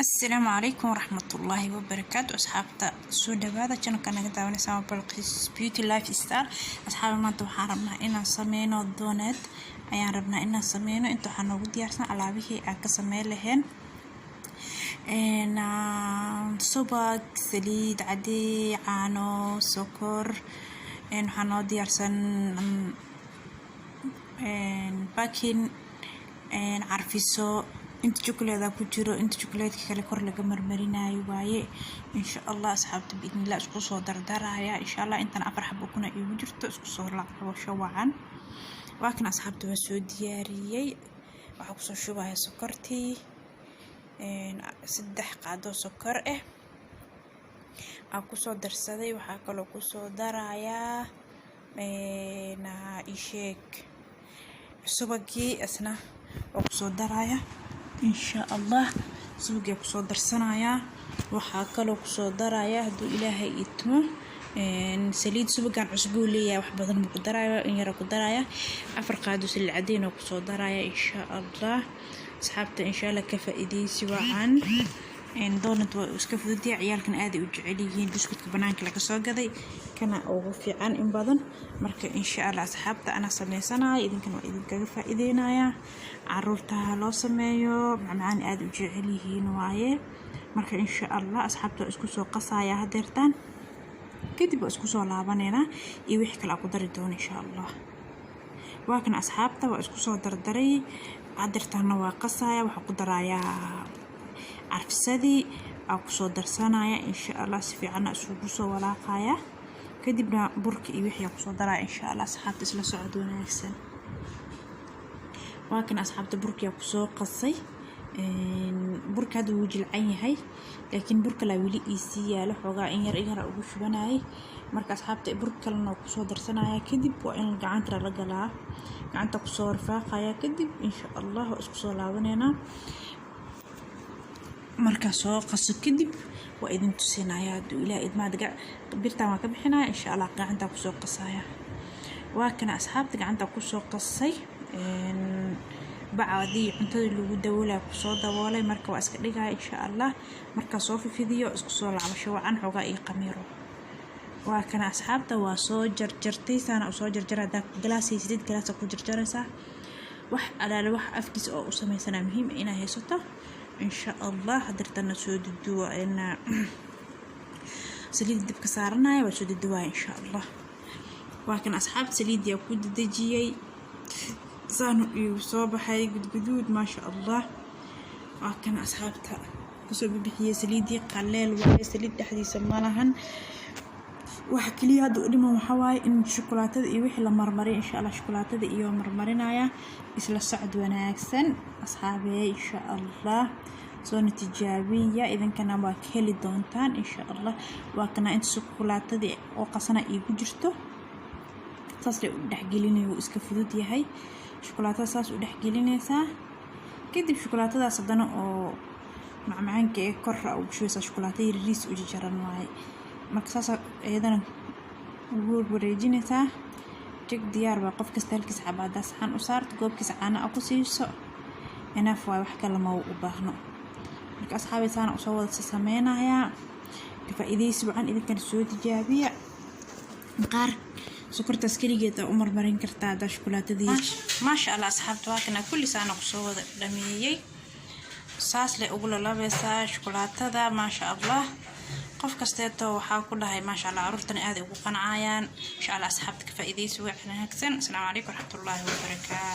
Asalaamu calaykum waraxmatullaahi wabarakaatu. Asxaabta, soo dhawaada. Channelka naga daawanaysa waa Balqiis Beauty Life Star. Asxaaba, maanta waxaan rabnaa inaan sameyno donut ayaan rabnaa inaan sameyno. Inta waxaa noogu diyaarsan alaabihii aan ka sameyn lahayn: subag, saliid cadey, caano, sokor. Waxaa noo diyaarsan baking, carfiso, inta chocolate ku jiro, inta chocolate kale kor laga marmarinayo waaye. Insha Allah, asxaabta, biidnillah isku soo dardaraya. Insha Allah, intan afar xabo kuna iigu jirto. Isku soo laabasho wacan. Waa kan, asxaabta, waa soo diyaariyey. Waxaa kusoo shubaya sokortii, 3 qaado sokor ah aan kusoo darsaday. Waxaa kaloo kusoo darayaa isheeg subagii, isna waa kusoo daraya. Insha Allah, subagii kusoo darsanayaa. Waxaa kaloo kusoo daraya, hadduu Ilaahay idmo, saliid. Subagan cusbuu leeyahay, wax badan buu ku daraya, in yara ku daraya. 4 qaado saliid cadeyn oo kusoo daraya. Insha Allah, asxaabta, insha Allah, ka faa'iideysi wacan. Donut waa iska fududyahay, ciyaalkan aaday u jecel yihiin. Buskudka banaanka laga soo gaday kana ugu fiican in badan. Marka, insha Allah, asxaabta, anaa sameysanaya, idinkana waa idinkaga faa'iideynaya. Caruurta ha loo sameeyo, macmacaan aada u jecel yihiin waaye. Marka, insha Allah, asxaabta, waa isku soo qasaya hadeertaan, kadib waa isku soo laabaneynaa iyo wixii kale aan ku dari doono, insha Allah. Waa kan, asxaabta, waa isku soo dardaray. Hadeertaana waa qasaya. Waxaa ku darayaa carfisadii aa kusoo darsanaya. Insha Allah, si fiicanna isugu soo walaaqaya, kadibna burka iyo wixii kusoo daraya. Insha Allah, asxaabta, isla socod wanaagsan. Waa kan, asxaabta, burkiyaa kusoo qasay. Burka hadda wuu jilcan yahay, laakiin bur kalaa weli iisii yaalo, xoogaa in yar in yar ugu shubanayay. Marka, asxaabta, bur kalena waa kusoo darsanaya. Kadib waa in gacanta la galaa, gacanta kusoo rifaaqaya. Kadib, insha Allah, waa isku soo laabaneynaa. Markaa soo qaso kadib waa idin tusinaya, hadduu Ilaah idmaad. Birtaan waa ka bixinaya, insha Allah, gacantaa kusoo qasaya. Waa kana, asxaabta, gacanta kusoo qasay. Bacdii cuntada lagu daboolaya kusoo daboolay. Marka waa iska dhigaya, insha Allah. Markaa soo fifidiyo, isku soo laabasho wacan. Xoogaa iyo qamiiro. Waa kana, asxaabta, waa soo jarjartay. Saana usoo jarjara. Haddaa galaas haysatid, galaasa ku jarjaraysaa. Wax alaale wax afkiisa oo u sameysanaa muhiim inaa haysato, insha Allah. Hadirtana soo duduwa, saliid dabka saaranaya, waa soo duduwaya, insha Allah. Waa kan, asxaabta, saliidiyaa ku dedejiyey. Saanu iigu soo baxay gudguduud, maasha Allah. Waa kan, asxaabta, kusoo bibixiyey saliidii. Qaleel waaye, saliid dhexdiisa malahan. Waxa kaliya hadda u dhiman waxaa waaye in shukulaatada iyo wixii la marmariyo. Insha Allah, shukulaatada iyo marmarinaya. Isla socod wanaagsan, asxaabey. Insha Allah, soona tijaabiya, idinkana waa ka heli doontaan, insha Allah. Waa kana, inta shukulaatadii oo qasana iigu jirto, saas lay u dhexgelinaya. Wuu iska fudud yahay. Shukulaatada saas u dhexgelinaysaa. Kadib shukulaatadaas haddana oo macmacaanka ee kor ugu shubaysaa. Shukulaato yariis u jajaran waaye. Marka saas iyadana ugu wareejinaysaa. Jag, diyaar baa. Qof kasta halkiis xaba haddaa saxan u saarto, goobkiisa caana a ku siiso, enough waay, wax kale ma u baahno. Marka, asxaabay, saana usoo wada sameynayaa. Ka faa'iidaysi wacan, idinkana soo tijaabiya. Qaar sokortaas keligeed aa u marmarin kartaa haddaa shukulaatadii. Maasha Allah, asxaabta, waa kana, kulli saana kusoo wada dhameeyey. Saas lay ugu lalabaysaa shukulaatada, maasha Allah. Qof kasteeto waxaa ku dhahay, maasha Allah, caruurtana aaday ugu qancayaan, insha Allah. Asxaabta, ka faa'iidaysi wanaagsan. Asalaamu calaykum waraxmatullaahi wabarakaatu.